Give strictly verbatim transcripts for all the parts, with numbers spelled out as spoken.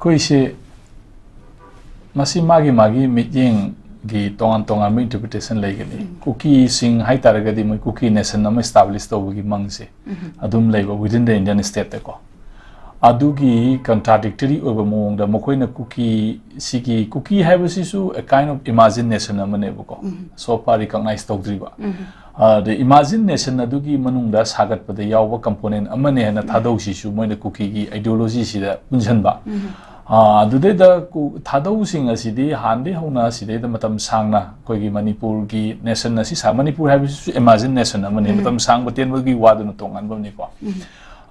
ꯑꯩꯈꯣꯏꯁꯦ ꯃꯁꯤ ꯃꯥꯒꯤ ꯃꯥꯒꯤ ꯃꯤꯠꯌꯦꯡꯒꯤ ꯇꯣꯉꯥꯟ ꯇꯣꯉꯥꯟꯕ interpretation ꯂꯩꯒꯅꯤ꯫ ꯎꯝ꯫ ꯀꯨꯀꯤꯁꯤꯡ ꯍꯥꯏꯇꯥꯔꯒꯗꯤ ꯃꯣꯏ ꯀꯨꯀꯤ nation ꯑꯃ establish ꯇꯧꯕꯒꯤ ꯃꯪꯁꯦ ꯎꯝ꯫ ꯑꯗꯨꯝ ꯂꯩꯕ within the Indian state ꯇꯀꯣ꯫ ꯑꯗꯨꯒꯤ contradictory ꯑꯣꯏꯕ ꯃꯑꯣꯡꯗ ꯃꯈꯣꯏꯅ ꯀꯨꯀꯤ, ꯁꯤꯒꯤ ꯀꯨꯀꯤ ꯍꯥꯏꯕꯁꯤꯁꯨ a kind of imagine nation ꯑꯃꯅꯦꯕꯀꯣ꯫ Um. So far recognize ꯇꯧꯗ꯭ꯔꯤꯕ꯫ ꯎꯝ꯫ ꯑꯗ imagine nation ꯑꯗꯨꯒꯤ ꯃꯅꯨꯡꯗ ꯁꯥꯒꯠꯄꯗ ꯌꯥꯎꯕ component ꯑꯃꯅꯦ ꯍꯥꯏꯅ ꯎꯝ꯫ ꯊꯥꯗꯧꯁꯤꯁꯨ ꯃꯣꯏꯅ ꯀꯨꯀꯤꯒꯤ ideology ꯁꯤꯗ ꯄꯨꯟꯁꯤꯟꯕ꯫ ꯎꯝ꯫ ꯑ, ꯑꯗꯨꯗꯩꯗ ꯀꯨ-, ꯊꯥꯗꯧꯁꯤꯡ ꯑꯁꯤꯗꯤ ꯍꯥꯟꯅꯗꯒꯤ ꯍꯧꯅ ꯁꯤꯗꯩꯗ ꯃꯇꯝ ꯁꯥꯡꯅ ꯑꯩꯈꯣꯏꯒꯤ ꯃꯅꯤꯄꯨꯔꯒꯤ nation ꯑꯁꯤ ꯁꯥ-, ꯃꯅꯤꯄꯨꯔ ꯍꯥꯏꯕꯁꯤꯁꯨ imagine nation ꯑꯃꯅꯤ꯫ ꯎꯝ꯫ ꯃꯇꯝ ꯁꯥꯡꯕ ꯇꯦꯟꯕꯒꯤ ꯋꯥꯗꯨꯅ ꯇꯣꯉꯥꯟꯕ ꯑꯃꯅꯤꯀꯣ꯫ ꯎꯝ꯫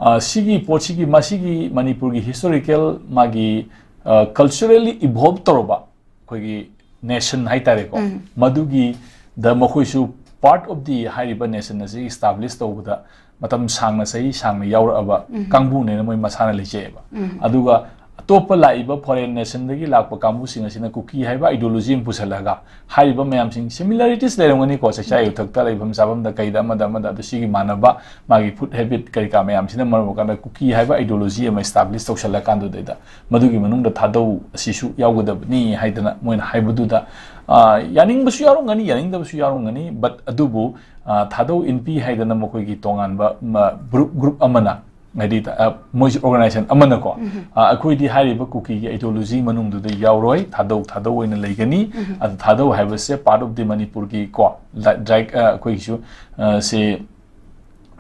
ꯑ, ꯁꯤꯒꯤ ꯄꯣꯠꯁꯤꯒꯤ, ꯃꯁꯤꯒꯤ ꯃꯅꯤꯄꯨꯔꯒꯤ historical ꯃꯥꯒꯤ, ꯑ, culturally evolve ꯇꯧꯔꯕ ꯑꯩꯈꯣꯏꯒꯤ nation ꯍꯥꯏꯇꯥꯔꯦꯀꯣ꯫ ꯎꯝ꯫ ꯃꯗꯨꯒꯤꯗ ꯃꯈꯣꯏꯁꯨ part of the ꯍꯥꯏꯔꯤꯕ nation ꯑꯁꯤ establish ꯇꯧꯕꯗ ꯃꯇꯝ ꯁꯥꯡꯅ, ꯆꯍꯤ ꯁꯥꯡꯅ ꯌꯥꯎꯔꯛꯑꯕ ꯎꯝ꯫ ꯀꯥꯡꯕꯨꯅꯦꯅ ꯃꯣꯏ ꯃꯁꯥꯅ ꯂꯩꯖꯩꯑꯕ꯫ ꯎꯝ꯫ ꯑꯗꯨꯒ ꯑꯇꯣꯞꯄ ꯂꯥꯛꯏꯕ foreign nation ꯗꯒꯤ ꯂꯥꯛꯄ ꯀꯥꯡꯕꯨꯁꯤꯡ ꯑꯁꯤꯅ ꯀꯨꯀꯤ ꯍꯥꯏꯕ ideology ꯑꯃ ꯄꯨꯁꯜꯂꯒ ꯍꯥꯏꯔꯤꯕ ꯃꯌꯥꯝꯁꯤꯡ similarities ꯂꯩꯔꯝꯒꯅꯤꯀꯣ, ꯆꯥꯛꯆꯥ ꯎꯝ꯫ ꯌꯨꯊꯛꯇ, ꯂꯩꯐꯝ ꯆꯥꯐꯝꯗ, ꯀꯩꯗ, ꯑꯃꯗ ꯑꯃꯗ, ꯑꯗꯨ ꯁꯤꯒꯤ ꯃꯥꯟꯅꯕ ꯃꯥꯒꯤ food habit ꯀꯔꯤ ꯀꯥ ꯃꯌꯥꯝꯁꯤꯅ ꯃꯔꯝ ꯑꯣꯏꯔꯀꯥꯟꯗ ꯀꯨꯀꯤ ꯍꯥꯏꯕ ideology ꯑꯃ establish ꯇꯧꯁꯜꯂꯀꯥꯟꯗꯨꯗꯩꯗ ꯃꯗꯨꯒꯤ ꯃꯅꯨꯡꯗ ꯊꯥꯗꯧ ꯑꯁꯤꯁꯨ ꯌꯥꯎꯒꯗꯕꯅꯤ ꯍꯥꯏꯗꯅ ꯃꯣꯏꯅ ꯍꯥꯏꯕꯗꯨꯗ, ꯑ, ꯌꯥꯅꯤꯡꯕꯁꯨ ꯌꯥꯎꯔꯝꯒꯅꯤ, ꯌꯥꯅꯤꯡꯗꯕꯁꯨ ꯌꯥꯎꯔꯝꯒꯅꯤ, but ꯑꯗꯨꯕꯨ, ꯑ, ꯊꯥꯗꯧ ꯏꯟꯄꯤ ꯍꯥꯏꯗꯅ ꯃꯈꯣꯏꯒꯤ ꯇꯣꯉꯥꯟꯕ, ꯃ-, group, group ꯑꯃꯅ, ꯍꯥꯏꯗꯤ, ꯑ, ꯃꯣꯏꯁꯨ organization ꯑꯃꯅꯀꯣ, ꯎꯝ꯫ ꯑ, ꯑꯩꯈꯣꯏꯗꯤ ꯍꯥꯏꯔꯤꯕ ꯀꯨꯀꯤꯒꯤ ideology ꯃꯅꯨꯡꯗꯨꯗ ꯌꯥꯎꯔꯣꯏ, ꯊꯥꯗꯧ, ꯊꯥꯗꯧ ꯑꯣꯏꯅ ꯂꯩꯒꯅꯤ꯫ ꯎꯝ꯫ ꯑꯗꯨ ꯊꯥꯗꯧ ꯍꯥꯏꯕꯁꯦ part of the ꯃꯅꯤꯄꯨꯔꯒꯤ ꯀꯣ, ꯗ-, ꯗ꯭ꯔꯥꯏꯛ-, ꯑ, ꯑꯩꯈꯣꯏꯒꯤꯁꯨ, ꯑ, ꯁꯤ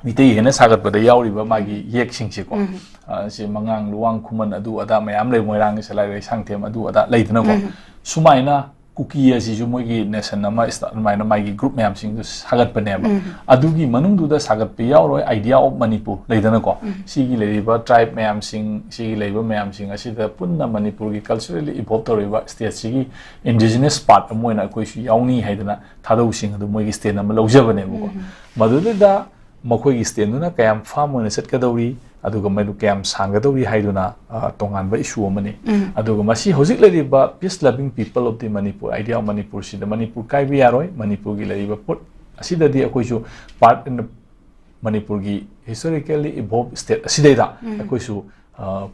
ꯃꯤꯇꯩ ꯍꯦꯟꯅ ꯁꯥꯒꯠꯄꯗ ꯌꯥꯎꯔꯤꯕ ꯃꯥꯒꯤ ꯌꯦꯛꯁꯤꯡꯁꯦꯀꯣ꯫ ꯎꯝ꯫ ꯑ, ꯁꯤ ꯃꯉꯥꯡ, ꯂꯨꯋꯥꯡ, ꯈꯨꯃꯟ, ꯑꯗꯨ ꯑꯗꯥ ꯃꯌꯥꯝ ꯂꯩ, ꯃꯣꯏꯔꯥꯡꯒꯤ ꯁꯂꯥꯏ, ꯂꯩꯁꯥꯡꯊꯦꯝ, ꯑꯗꯨ ꯑꯗꯥ ꯂꯩꯗꯅꯀꯣ꯫ ꯎꯝ꯫ ꯁꯨꯃꯥꯏꯅ ꯀꯨꯀꯤ ꯑꯁꯤꯁꯨ ꯃꯣꯏꯒꯤ nation ꯑꯃ ꯏꯁꯇꯥ-, ꯑꯗꯨꯃꯥꯏꯅ ꯃꯥꯒꯤ group ꯃꯌꯥꯝꯁꯤꯡꯗꯨ ꯁꯥꯒꯠꯄꯅꯦꯕ꯫ ꯎꯝ꯫ ꯑꯗꯨꯒꯤ ꯃꯅꯨꯡꯗꯨꯗ ꯁꯥꯒꯠꯄ ꯌꯥꯎꯔꯣꯏ, idea of ꯃꯅꯤꯄꯨꯔ ꯂꯩꯗꯅꯀꯣ꯫ ꯎꯝ꯫ ꯁꯤꯒꯤ ꯂꯩꯔꯤꯕ tribe ꯃꯌꯥꯝꯁꯤꯡ, ꯁꯤꯒꯤ ꯂꯩꯔꯤꯕ ꯃꯌꯥꯝꯁꯤꯡ ꯑꯁꯤꯗ ꯄꯨꯟꯅ ꯃꯅꯤꯄꯨꯔꯒꯤ culturally evolve ꯇꯧꯔꯤꯕ stateꯁꯤꯒꯤ indigenous part ꯑꯃ ꯑꯣꯏꯅ ꯑꯩꯈꯣꯏꯁꯨ ꯌꯥꯎꯅꯤ ꯍꯥꯏꯗꯅ ꯊꯥꯗꯧꯁꯤꯡ ꯑꯗꯨ ꯃꯣꯏꯒꯤ stand ꯑꯃ ꯂꯧꯖꯕꯅꯦꯕꯀꯣ꯫ ꯎꯝ꯫ ꯃꯗꯨꯗꯨꯗ ꯃꯈꯣꯏꯒꯤ standꯗꯨꯅ ꯀꯌꯥꯝ firm ꯑꯣꯏꯅ ꯆꯠꯀꯗꯧꯔꯤ, ꯑꯗꯨꯒ ꯃꯗꯨ ꯀꯌꯥꯝ ꯁꯥꯡꯒꯗꯧꯔꯤ ꯍꯥꯏꯗꯨꯅ, ꯑ, ꯇꯣꯉꯥꯟꯕ issue ꯑꯃꯅꯤ꯫ ꯎꯝ꯫ ꯑꯗꯨꯒ ꯃꯁꯤ ꯍꯧꯖꯤꯛ ꯂꯩꯔꯤꯕ peace loving people of the Manipur, idea of ꯃꯅꯤꯄꯨꯔꯁꯤꯗ ꯃꯅꯤꯄꯨꯔ ꯀꯥꯏꯕ ꯌꯥꯔꯣꯏ, ꯃꯅꯤꯄꯨꯔꯒꯤ ꯂꯩꯔꯤꯕ ꯄꯣꯠ ꯑꯁꯤꯗꯗꯤ ꯑꯩꯈꯣꯏꯁꯨ part in the ꯃꯅꯤꯄꯨꯔꯒꯤ historically evolved state ꯑꯁꯤꯗꯩꯗ ꯎꯝ꯫ ꯑꯩꯈꯣꯏꯁꯨ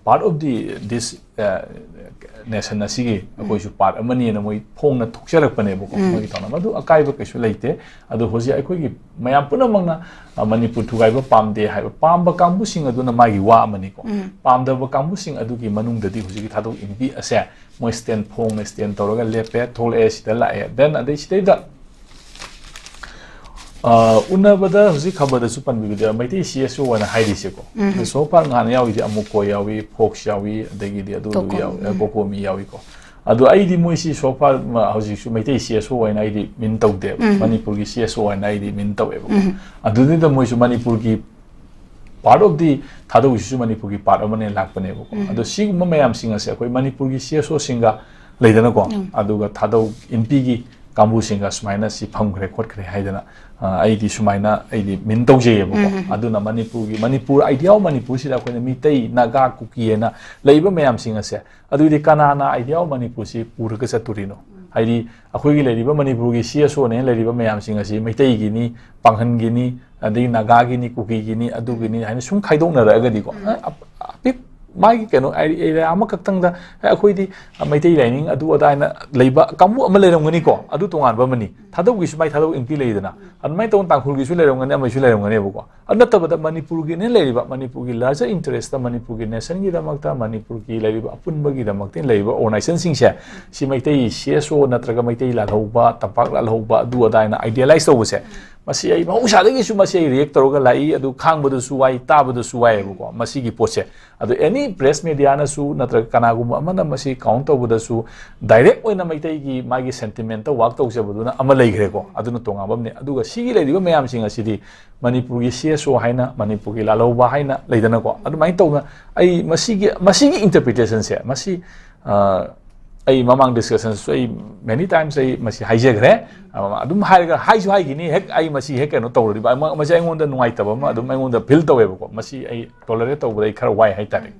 part of the this nation ꯑꯁꯤꯒꯤ ꯑꯩꯈꯣꯏꯁꯨ part ꯑꯃꯅꯤꯅ ꯃꯣꯏ ꯐꯣꯡꯅ ꯊꯣꯛꯆꯔꯛꯄꯅꯦꯕꯀꯣ꯫ ꯃꯣꯏꯒꯤ ꯊꯧꯔꯝ ꯑꯗꯨ ꯑꯀꯥꯏꯕ ꯀꯩꯁꯨ ꯂꯩꯇꯦ꯫ ꯑꯗꯨ ꯍꯧꯖꯤꯛ ꯑꯩꯈꯣꯏꯒꯤ ꯃꯌꯥꯝ ꯄꯨꯝꯅꯃꯛꯅ ꯃꯅꯤꯄꯨꯔ ꯊꯨꯒꯥꯏꯕ ꯄꯥꯝꯗꯦ ꯍꯥꯏꯕ ꯄꯥꯝꯕ ꯀꯥꯡꯕꯨꯁꯤꯡ ꯑꯗꯨꯅ ꯃꯥꯒꯤ ꯋꯥ ꯑꯃꯅꯤꯀꯣ꯫ ꯄꯥꯝꯗꯕ ꯀꯥꯡꯕꯨꯁꯤꯡ ꯑꯗꯨꯒꯤ ꯃꯅꯨꯡꯗꯗꯤ ꯍꯧꯖꯤꯛꯀꯤ ꯊꯥꯗꯣꯛ ꯏꯟꯕꯤ ꯑꯁꯦ ꯃꯣꯏ stand ꯐꯣꯡꯅ stand ꯇꯧꯔꯒ ꯂꯦꯞꯄꯦ, ꯊꯣꯛꯂꯛꯑꯦ, ꯁꯤꯗ ꯂꯥꯛꯑꯦ꯫ Then ꯑꯗꯩ ꯁꯤꯗꯩꯗ ꯎꯅꯕꯗ ꯍꯧꯖꯤꯛ ꯈꯕꯔꯗꯁꯨ ꯄꯟꯕꯤꯕꯗ ꯃꯩꯇꯩ CSO ꯍꯥꯏꯅ ꯍꯥꯏꯔꯤꯁꯦꯀꯣ꯫ So far ꯉꯍꯥꯟ ꯌꯥꯎꯔꯤꯁꯦ ꯑꯃꯨꯀꯣ ꯌꯥꯎꯏ, ꯐꯣꯛꯁ ꯌꯥꯎꯏ, ꯑꯗꯒꯤꯗꯤ ꯑꯗꯨ ꯑꯗꯨ ꯀꯣꯀꯣꯃꯤ꯫ ꯌꯥꯎꯏ, ꯀꯣꯀꯣꯃꯤ ꯌꯥꯎꯏꯀꯣ꯫ ꯑꯗꯣ ꯑꯩꯗꯤ ꯃꯣꯏꯁꯤ so far ꯍꯧꯖꯤꯛꯁꯨ ꯃꯩꯇꯩ CSO ꯍꯥꯏꯅ ꯑꯩꯗꯤ ꯃꯤꯟ ꯇꯧꯗꯦꯕ꯫ ꯃꯅꯤꯄꯨꯔꯒꯤ CSO ꯍꯥꯏꯅ ꯑꯩꯗꯤ ꯃꯤꯟ ꯇꯧꯋꯦꯕꯀꯣ꯫ ꯑꯗꯨꯗꯨꯗ ꯃꯣꯏꯁꯨ ꯃꯅꯤꯄꯨꯔꯒꯤ part of the ꯊꯥꯗꯧꯒꯤꯁꯤꯁꯨ ꯃꯅꯤꯄꯨꯔꯒꯤ part ꯑꯃꯅꯦ ꯂꯥꯛꯄꯅꯦꯕꯀꯣ꯫ ꯑꯗꯣ ꯁꯤꯒꯨꯝꯕ ꯃꯌꯥꯝꯁꯤꯡ ꯑꯁꯦ ꯑꯩꯈꯣꯏ ꯃꯅꯤꯄꯨꯔꯒꯤ CSOꯁꯤꯡꯒ ꯂꯩꯗꯅꯀꯣ꯫ ꯑꯗꯨꯒ ꯊꯥꯗꯧ ꯏꯟꯄꯤꯒꯤ ꯀꯥꯡꯕꯨꯁꯤꯡꯒ ꯁꯨꯃꯥꯏꯅ ꯁꯤ ꯐꯝꯈ꯭ꯔꯦ ꯈꯣꯠꯈ꯭ꯔꯦ ꯍꯥꯏꯗꯅ ꯑꯩꯗꯤ ꯁꯨꯃꯥꯏꯅ ꯑꯩꯗꯤ ꯃꯤꯟ ꯇꯧꯖꯩꯌꯦꯕꯀꯣ꯫ ꯑꯗꯨꯅ ꯃꯅꯤꯄꯨꯔꯒꯤ ꯃꯅꯤꯄꯨꯔ idea of ꯃꯅꯤꯄꯨꯔꯁꯤꯗ ꯑꯩꯈꯣꯏꯅ ꯃꯤꯇꯩ, ꯅꯥꯒꯥ, ꯀꯨꯀꯤ ꯍꯥꯏꯅ ꯂꯩꯔꯤꯕ ꯃꯌꯥꯝꯁꯤꯡ ꯑꯁꯦ, ꯑꯗꯨꯗꯤ ꯀꯅꯥꯅ idea of ꯃꯅꯤꯄꯨꯔꯁꯤ ꯄꯨꯔꯒ ꯆꯠꯇꯣꯔꯤꯅꯣ? ꯍꯥꯏꯗꯤ ꯑꯩꯈꯣꯏꯒꯤ ꯂꯩꯔꯤꯕ ꯃꯅꯤꯄꯨꯔꯒꯤ CSOꯅꯦꯅ ꯂꯩꯔꯤꯕ ꯃꯌꯥꯝꯁꯤꯡ ꯑꯁꯤ ꯃꯩꯇꯩꯒꯤꯅꯤ, ꯄꯥꯡꯒꯟꯒꯤꯅꯤ, ꯑꯗꯒꯤ ꯅꯥꯒꯥꯒꯤꯅꯤ, ꯀꯨꯀꯤꯒꯤꯅꯤ, ꯑꯗꯨꯒꯤꯅꯤ ꯍꯥꯏꯅ ꯁꯨꯝ ꯈꯥꯏꯗꯣꯛꯅꯔꯛꯑꯒꯗꯤꯀꯣ꯫ ꯑ, ꯑꯄꯤꯛ-, ꯃꯥꯒꯤ ꯀꯩꯅꯣ area ꯑꯃꯈꯛꯇꯪꯗ "ꯑꯦ, ꯑꯩꯈꯣꯏꯗꯤ ꯃꯩꯇꯩ ꯂꯥꯏꯅꯤꯡ ꯑꯗꯨ ꯑꯗꯥ" ꯍꯥꯏꯅ ꯂꯩꯕ ꯀꯥꯡꯕꯨ ꯑꯃ ꯂꯩꯔꯝꯒꯅꯤꯀꯣ꯫ ꯑꯗꯨ ꯇꯣꯉꯥꯟꯕ ꯑꯃꯅꯤ꯫ ꯊꯥꯗꯧꯒꯤꯁꯨ ꯃꯥꯏ ꯊꯥꯗꯧ ꯏꯟꯄꯤ ꯂꯩꯗꯅ꯫ ꯑꯗꯨꯃꯥꯏꯅ ꯇꯧꯅ ꯇꯥꯡꯈꯨꯜꯒꯤꯁꯨ ꯂꯩꯔꯝꯒꯅꯤ, ꯑꯃꯒꯤꯁꯨ ꯂꯩꯔꯝꯒꯅꯦꯕꯀꯣ꯫ ꯑꯗꯨ ꯅꯠꯇꯕꯗ ꯃꯅꯤꯄꯨꯔꯒꯤꯅꯦ ꯂꯩꯔꯤꯕ, ꯃꯅꯤꯄꯨꯔꯒꯤ larger interest, ꯃꯅꯤꯄꯨꯔꯒꯤ nationꯒꯤꯗꯃꯛꯇ, ꯃꯅꯤꯄꯨꯔꯒꯤ ꯂꯩꯔꯤꯕ ꯑꯄꯨꯟꯕꯒꯤꯗꯃꯛꯇ ꯂꯩꯔꯤꯕ organizationꯁꯤꯡꯁꯦ, ꯁꯤ ꯃꯩꯇꯩ CSO ꯅꯠꯇ꯭ꯔꯒ ꯃꯩꯇꯩ ꯂꯥꯜꯍꯧꯕ, ꯇꯝꯄꯥꯛ ꯂꯥꯜꯍꯧꯕ, ꯑꯗꯨ ꯑꯗꯥ ꯍꯥꯏꯅ idealize ꯇꯧꯕꯁꯦ, ꯃꯁꯤ ꯑꯩ ꯃꯍꯧꯁꯥꯗꯒꯤꯁꯨ ꯃꯁꯤ ꯑꯩ react ꯇꯧꯔꯒ ꯂꯥꯛꯏ꯫ ꯑꯗꯨ ꯈꯥꯡꯕꯗꯁꯨ ꯋꯥꯏ, ꯇꯥꯕꯗꯁꯨ ꯋꯥꯏꯌꯦꯕꯀꯣ꯫ ꯃꯁꯤꯒꯤ ꯄꯣꯠꯁꯦ ꯑꯗꯣ any press mediaꯅꯁꯨ ꯅꯠꯇ꯭ꯔꯒ ꯀꯅꯥꯒꯨꯝꯕ ꯑꯃꯅ ꯃꯁꯤ count ꯇꯧꯕꯗꯁꯨ direct ꯑꯣꯏꯅ ꯃꯩꯇꯩꯒꯤ ꯃꯥꯒꯤ sentimentꯇ work ꯇꯧꯖꯕꯗꯨꯅ ꯑꯃ ꯂꯩꯈ꯭ꯔꯦꯀꯣ, ꯑꯗꯨꯅ ꯇꯣꯉꯥꯟꯕ ꯑꯃꯅꯤ꯫ ꯑꯗꯨꯒ ꯁꯤꯒꯤ ꯂꯩꯔꯤꯕ ꯃꯌꯥꯝꯁꯤꯡ ꯑꯁꯤꯗꯤ ꯃꯅꯤꯄꯨꯔꯒꯤ CSO ꯍꯥꯏꯅ, ꯃꯅꯤꯄꯨꯔꯒꯤ ꯂꯥꯜꯍꯧꯕ ꯍꯥꯏꯅ ꯂꯩꯗꯅꯀꯣ, ꯑꯗꯨꯃꯥꯏꯅ ꯇꯧꯅ ꯑꯩ ꯃꯁꯤꯒꯤ, ꯃꯁꯤꯒꯤ interpretationꯁꯦ, ꯃꯁꯤ, ꯑ, ꯑꯩ ꯃꯃꯥꯡ discussionꯁꯨ ꯑꯩ many times ꯑꯩ ꯃꯁꯤ ꯍꯥꯏꯖꯈ꯭ꯔꯦ꯫ ꯑ, ꯑꯗꯨꯝ ꯍꯥꯏꯔꯒ ꯍꯥꯏꯁꯨ ꯍꯥꯏꯈꯤꯅꯤ, ꯍꯦꯛ ꯑꯩ ꯃꯁꯤ ꯍꯦꯛ ꯀꯩꯅꯣ ꯇꯧꯔꯗꯤ, ꯃ-, ꯃꯁꯤ ꯑꯩꯉꯣꯟꯗ ꯅꯨꯡꯉꯥꯏꯇꯕ ꯑꯃ ꯑꯗꯨꯝ ꯑꯩꯉꯣꯟꯗ feel ꯇꯧꯋꯦꯕꯀꯣ꯫ ꯃꯁꯤ ꯑꯩ tolerate ꯇꯧꯕꯗ ꯑꯩ ꯈꯔ ꯋꯥꯏ ꯍꯥꯏꯇꯥꯔꯦ꯫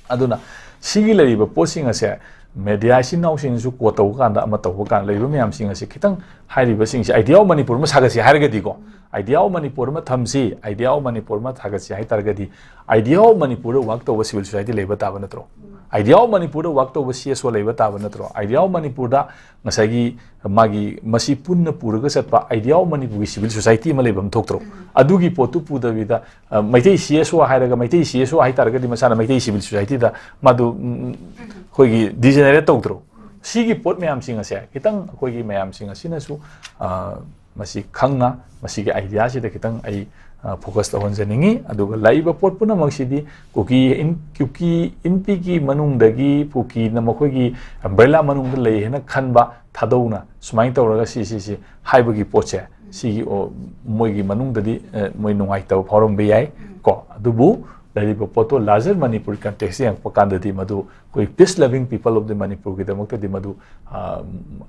ꯑꯗꯨꯅ ꯁꯤꯒꯤ ꯂꯩꯔꯤꯕ ꯄꯣꯠꯁꯤꯡ ꯑꯁꯦ ꯃꯦꯗꯤꯌꯥ ꯏꯆꯤꯟ ꯏꯅꯥꯎꯁꯤꯡꯅꯁꯨ ꯀꯣꯠ ꯇꯧꯕ ꯀꯥꯟꯗ, ꯑꯃ ꯇꯧꯕ ꯀꯥꯟꯗ, ꯂꯩꯔꯤꯕ ꯃꯌꯥꯝꯁꯤꯡ ꯑꯁꯦ ꯈꯤꯇꯪ ꯍꯥꯏꯔꯤꯕꯁꯤꯡꯁꯦ, Idea of Manipur ꯑꯃ ꯁꯥꯒꯠꯁꯤ ꯍꯥꯏꯔꯒꯗꯤꯀꯣ, Idea of Manipur ꯑꯃ ꯊꯝꯁꯤ, Idea of Manipur ꯑꯃ ꯁꯥꯒꯠꯁꯤ ꯍꯥꯏ ꯇꯥꯔꯒꯗꯤ, Idea of Manipurꯗ ꯋꯥꯛ ꯇꯧꯕ ꯁꯤꯚꯤꯜ ꯁꯣꯁꯥꯏꯇꯤ ꯂꯩꯕ ꯇꯥꯕ ꯅꯠꯇ꯭ꯔꯣ? Idea of Manipurꯗ ꯋꯥꯛ ꯇꯧꯕ ꯁꯤ ꯑꯦꯁ ꯑꯣ ꯂꯩꯕ ꯇꯥꯕ ꯅꯠꯇ꯭ꯔꯣ? Idea of Manipurꯗ ꯉꯁꯥꯏꯒꯤ ꯃꯥꯒꯤ ꯃꯁꯤ ꯄꯨꯟꯅ ꯄꯨꯔꯒ ꯆꯠꯄ Idea of Manipurꯒꯤ ꯁꯤꯚꯤꯜ ꯁꯣꯁꯥꯏꯇꯤ ꯑꯃ ꯂꯩꯕ ꯑꯃ ꯊꯣꯛꯇ꯭ꯔꯣ? ꯑꯗꯨꯒꯤ ꯄꯣꯠꯇꯨ ꯄꯨꯗꯕꯤꯗ, ꯑ, ꯃꯩꯇꯩ ꯁꯤ ꯑꯦꯁ ꯑꯣ ꯍꯥꯏꯔꯒ, ꯃꯩꯇꯩ ꯁꯤ ꯑꯦꯁ ꯑꯣ ꯍꯥꯏ ꯇꯥꯔꯒꯗꯤ ꯃꯁꯥꯅ ꯃꯩꯇꯩ ꯁꯤꯚꯤꯜ ꯁꯣꯁꯥꯏꯇꯤꯗ ꯃꯗꯨ, ꯎꯝ, ꯎꯝ, ꯑꯩꯈꯣꯏꯒꯤ ꯗꯤꯖꯦꯅꯦꯔꯦꯠ ꯇꯧꯗ꯭ꯔꯣ? ꯁꯤꯒꯤ ꯄꯣꯠ ꯃꯌꯥꯝꯁꯤꯡ ꯑꯁꯦ ꯈꯤꯇꯪ ꯑꯩꯈꯣꯏꯒꯤ ꯃꯌꯥꯝꯁꯤꯡ ꯑꯁꯤꯅꯁꯨ, ꯑ, ꯃꯁꯤ ꯈꯪꯅ, ꯃꯁꯤꯒꯤ ꯑꯥꯏꯗꯤꯌꯥꯁꯤꯗ ꯈꯤꯇꯪ ꯑꯩ, ꯑ, ꯐꯣꯀꯁ ꯇꯧꯍꯟꯖꯅꯤꯡꯉꯤ꯫ ꯑꯗꯨꯒ ꯂꯥꯛꯏꯕ ꯄꯣꯠ ꯄꯨꯝꯅꯃꯛꯁꯤꯗꯤ ꯀꯨꯀꯤ ꯏꯟ-, ꯀꯨꯀꯤ ꯏꯟꯄꯤꯒꯤ ꯃꯅꯨꯡꯗꯒꯤ ꯀꯨꯀꯤꯅ ꯃꯈꯣꯏꯒꯤ ꯑꯝꯕ꯭ꯔꯦꯂꯥ ꯃꯅꯨꯡꯗ ꯂꯩ ꯍꯥꯏꯅ ꯈꯟꯕ ꯊꯥꯗꯧꯅ ꯁꯨꯃꯥꯏꯅ ꯇꯧꯔꯒ ꯁꯤ, ꯁꯤ, ꯁꯤ ꯍꯥꯏꯕꯒꯤ ꯄꯣꯠꯁꯦ, ꯁꯤꯒꯤ, ꯑꯣ, ꯃꯣꯏꯒꯤ ꯃꯅꯨꯡꯗꯗꯤ, ꯑ, ꯃꯣꯏ ꯅꯨꯡꯉꯥꯏꯇꯕ ꯐꯥꯎꯔꯝꯕ ꯌꯥꯏ ꯀꯣ꯫ ꯑꯗꯨꯕꯨ ꯂꯩꯔꯤꯕ ꯄꯣꯠꯇꯣ larger Manipur context ꯌꯦꯡꯉꯛꯄ ꯀꯥꯟꯗꯗꯤ ꯃꯗꯨ ꯑꯩꯈꯣꯏ peace loving people of the Manipurꯒꯤꯗꯃꯛꯇꯗꯤ ꯃꯗꯨ, ꯑ,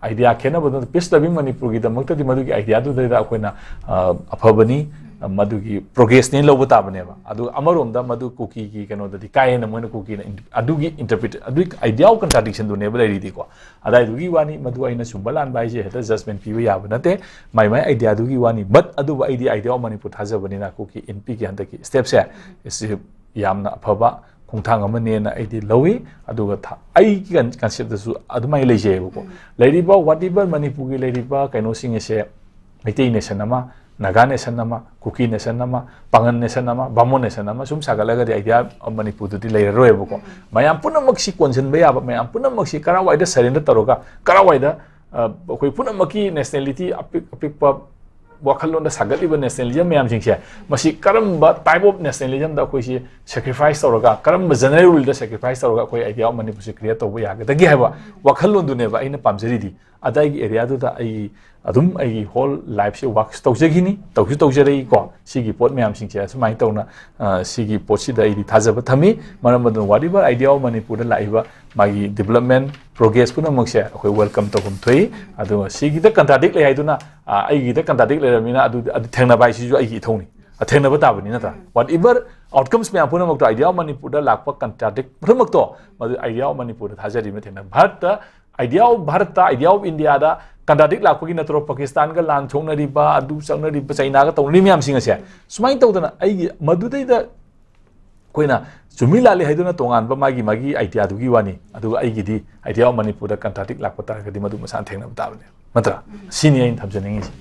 ꯑꯥꯏꯗꯤꯌꯥ ꯈꯦꯠꯅꯕꯗꯨꯅ peace loving Manipurꯒꯤꯗꯃꯛꯇꯗꯤ ꯃꯗꯨꯒꯤ ꯑꯥꯏꯗꯤꯌꯥꯗꯨꯗꯩꯗ ꯑꯩꯈꯣꯏꯅ, ꯑ, ꯑꯐꯕꯅꯤ, ꯑ, ꯃꯗꯨꯒꯤ ꯄ꯭ꯔꯣꯒ꯭ꯔꯦꯁꯅꯦꯅ ꯂꯧꯕ ꯇꯥꯕꯅꯦꯕ꯫ ꯑꯗꯨ ꯑꯃꯔꯣꯝꯗ ꯃꯗꯨ ꯀꯨꯀꯤꯒꯤ ꯀꯩꯅꯣꯗꯗꯤ ꯀꯥꯏ ꯍꯦꯟꯅ ꯃꯣꯏꯅ ꯀꯨꯀꯤꯅ ꯏꯟ-, ꯑꯗꯨꯒꯤ ꯏꯟꯇꯔꯄ꯭ꯔꯤꯠ-, ꯑꯗꯨꯒꯤ ꯑꯥꯏꯗꯤꯌꯥ ꯑꯣꯐ ꯀꯟꯇ꯭ꯔꯥꯗꯤꯛꯁꯟꯗꯨꯅꯦꯕ ꯂꯩꯔꯤꯗꯤꯀꯣ꯫ ꯑꯗꯥꯏꯗꯨꯒꯤ ꯋꯥꯅꯤ, ꯃꯗꯨ ꯑꯩꯅ ꯆꯨꯝꯕ ꯂꯥꯟꯕ ꯍꯥꯏꯁꯦ ꯍꯦꯛꯇ ꯖꯁꯃꯦꯟ ꯄꯤꯕ ꯌꯥꯕ ꯅꯠꯇꯦ, ꯃꯥꯏ ꯃꯥꯏ ꯑꯥꯏꯗꯤꯌꯥꯗꯨꯒꯤ ꯋꯥꯅꯤ꯫ But ꯑꯗꯨꯕꯨ ꯑꯩꯗꯤ Idea of Manipur ꯊꯥꯖꯕꯅꯤꯅ ꯀꯨꯀꯤ ꯏꯟꯄꯤꯒꯤ ꯍꯟꯗꯛꯀꯤ ꯁ꯭ꯇꯦꯞꯁꯦ ꯁꯤ ꯌꯥꯝꯅ ꯑꯐꯕ ꯈꯣꯡꯊꯥꯡ ꯑꯃꯅꯦꯅ ꯑꯩꯗꯤ ꯂꯧꯏ꯫ ꯑꯗꯨꯒ ꯊ-, ꯑꯩꯒꯤ ꯀꯟ-, ꯀꯟꯁꯦꯞꯇꯁꯨ ꯑꯗꯨꯃꯥꯏꯅ ꯂꯩꯖꯩꯑꯕꯀꯣ꯫ ꯂꯩꯔꯤꯕ whatever ꯃꯅꯤꯄꯨꯔꯒꯤ ꯂꯩꯔꯤꯕ ꯀꯩꯅꯣꯁꯤꯡ ꯑꯁꯦ ꯃꯩꯇꯩ ꯅꯦꯁꯟ ꯑꯃ, ꯅꯥꯒꯥ ꯅꯦꯁꯟ ꯑꯃ, ꯀꯨꯀꯤ ꯅꯦꯁꯟ ꯑꯃ, ꯄꯥꯉꯟ ꯅꯦꯁꯟ ꯑꯃ, ꯕꯥꯃꯣꯟ ꯅꯦꯁꯟ ꯑꯃ ꯁꯨꯝ ꯁꯥꯒꯠꯂꯒꯗꯤ ꯑꯥꯏꯗꯤꯌꯥ ꯃꯅꯤꯄꯨꯔꯗꯗꯤ ꯂꯩꯔꯔꯣꯏꯕꯀꯣ꯫ ꯃꯌꯥꯝ ꯄꯨꯝꯅꯃꯛꯁꯤ ꯀꯣꯟꯁꯤꯟꯕ ꯌꯥꯕ, ꯃꯌꯥꯝ ꯄꯨꯝꯅꯃꯛꯁꯤ ꯀꯔꯥꯏꯋꯥꯏꯗ ꯁꯔꯦꯟꯗꯔ ꯇꯧꯔꯒ, ꯀꯔꯥꯏꯋꯥꯏꯗ, ꯑ, ꯑꯩꯈꯣꯏ ꯄꯨꯝꯅꯃꯛꯀꯤ ꯅꯦꯁꯅꯦꯂꯤꯇꯤ ꯑꯄꯤꯛ-, ꯑꯄꯤꯛꯄ ꯋꯥꯈꯜꯂꯣꯟꯗ ꯁꯥꯒꯠꯂꯤꯕ ꯅꯦꯁꯅꯦꯂꯤꯖꯝ ꯃꯌꯥꯝꯁꯤꯡꯁꯦ, ꯃꯁꯤ ꯀꯔꯝꯕ type of ꯅꯦꯁꯅꯦꯂꯤꯖꯝꯗ ꯑꯩꯈꯣꯏꯁꯤ ꯁꯦꯀ꯭ꯔꯤꯐꯥꯏꯁ ꯇꯧꯔꯒ, ꯀꯔꯝꯕ ꯖꯦꯅꯔꯦꯜ ꯋꯤꯜꯗ ꯁꯦꯀ꯭ꯔꯤꯐꯥꯏꯁ ꯇꯧꯔꯒ ꯑꯩꯈꯣꯏ ꯑꯥꯏꯗꯤꯌꯥ ꯑꯣꯐ ꯃꯅꯤꯄꯨꯔꯁꯦ ꯀ꯭ꯔꯤꯌꯦꯠ ꯇꯧꯕ ꯌꯥꯒꯗꯒꯦ ꯍꯥꯏꯕ ꯋꯥꯈꯜꯂꯣꯟꯗꯨꯅꯦꯕ ꯑꯩꯅ ꯄꯥꯝꯖꯔꯤꯗꯤ꯫ ꯑꯗꯥꯏꯒꯤ ꯑꯦꯔꯤꯌꯥꯗꯨꯗ ꯑꯩ ꯑꯗꯨꯝ ꯑꯩꯒꯤ ꯍꯣꯜ ꯂꯥꯏꯐꯁꯦ ꯋꯥꯛꯁ ꯇꯧꯖꯈꯤꯅꯤ, ꯇꯧꯁꯨ ꯇꯧꯖꯔꯛꯏꯀꯣ꯫ ꯁꯤꯒꯤ ꯄꯣꯠ ꯃꯌꯥꯝꯁꯤꯡꯁꯦ ꯑꯁꯨꯃꯥꯏꯅ ꯇꯧꯅ, ꯑ, ꯁꯤꯒꯤ ꯄꯣꯠꯁꯤꯗ ꯑꯩꯗꯤ ꯊꯥꯖꯕ ꯊꯝꯃꯤ꯫ ꯃꯔꯝ ꯑꯗꯨꯅ whatever Idea of ꯃꯅꯤꯄꯨꯔꯗ ꯂꯥꯛꯏꯕ ꯃꯥꯒꯤ ꯗꯤꯕꯂꯞꯃꯦꯟ, ꯄ꯭ꯔꯣꯒ꯭ꯔꯦꯁ ꯄꯨꯝꯅꯃꯛꯁꯦ ꯑꯩꯈꯣꯏ ꯋꯦꯜꯀꯝ ꯇꯧꯐꯝ ꯊꯣꯛꯏ꯫ ꯑꯗꯨꯒ ꯁꯤꯒꯤꯗ ꯀꯟꯇ꯭ꯔꯥꯗꯤꯛ ꯂꯩ ꯍꯥꯏꯗꯨꯅ, ꯑ, ꯑꯩꯒꯤꯗ ꯀꯟꯇ꯭ꯔꯥꯗꯤꯛ ꯂꯩꯔꯕꯅꯤꯅ ꯑꯗꯨ, ꯑꯗꯨ ꯊꯦꯡꯅꯕ ꯍꯥꯏꯁꯤꯁꯨ ꯑꯩꯒꯤ ꯏꯊꯧꯅꯤ꯫ ꯊꯦꯡꯅꯕ ꯇꯥꯕꯅꯤ ꯅꯠꯇ꯭ꯔꯥ? Whatever outcomes ꯃꯌꯥꯝ ꯄꯨꯝꯅꯃꯛꯇꯣ, idea of ꯃꯅꯤꯄꯨꯔꯗ ꯂꯥꯛꯄ contradict ꯄꯨꯝꯅꯃꯛꯇꯣ, ꯃꯗꯨ idea of ꯃꯅꯤꯄꯨꯔꯗ ꯊꯥꯖꯔꯤꯕ ꯊꯦꯡꯅ ꯚꯥꯔꯠꯇ, idea of ꯚꯥꯔꯠꯇ, idea of Indiaꯗ contradict ꯂꯥꯛꯄꯒꯤ ꯅꯠꯇ꯭ꯔꯣ ꯄꯥꯀꯤꯁꯇꯥꯟꯒ ꯂꯥꯟ ꯁꯣꯛꯅꯔꯤꯕ, ꯑꯗꯨ ꯆꯪꯅꯔꯤꯕ, ꯆꯩꯅꯥꯒ ꯇꯧꯅꯔꯤꯕ ꯃꯌꯥꯝꯁꯤꯡ ꯑꯁꯦ? ꯁꯨꯃꯥꯏꯅ ꯇꯧꯗꯅ ꯑꯩꯒꯤ ꯃꯗꯨꯗꯩꯗ ꯑꯩꯈꯣꯏꯅ ꯆꯨꯝꯃꯤ ꯂꯥꯜꯂꯤ ꯍꯥꯏꯗꯨꯅ ꯇꯣꯉꯥꯟꯕ ꯃꯥꯒꯤ ꯃꯥꯒꯤ ideaꯗꯨꯒꯤ ꯋꯥꯅꯤ, ꯑꯗꯨꯒ ꯑꯩꯒꯤꯗꯤ idea of ꯃꯅꯤꯄꯨꯔꯗ contradict ꯂꯥꯛꯄ ꯇꯥꯔꯒꯗꯤ ꯃꯗꯨ ꯃꯁꯥꯅ ꯊꯦꯡꯅꯕ ꯇꯥꯕꯅꯦ, ꯅꯠꯇ꯭ꯔꯥ? ꯁꯤꯅꯤ ꯑꯩꯅ ꯊꯝꯖꯅꯤꯡꯉꯤꯁꯦ꯫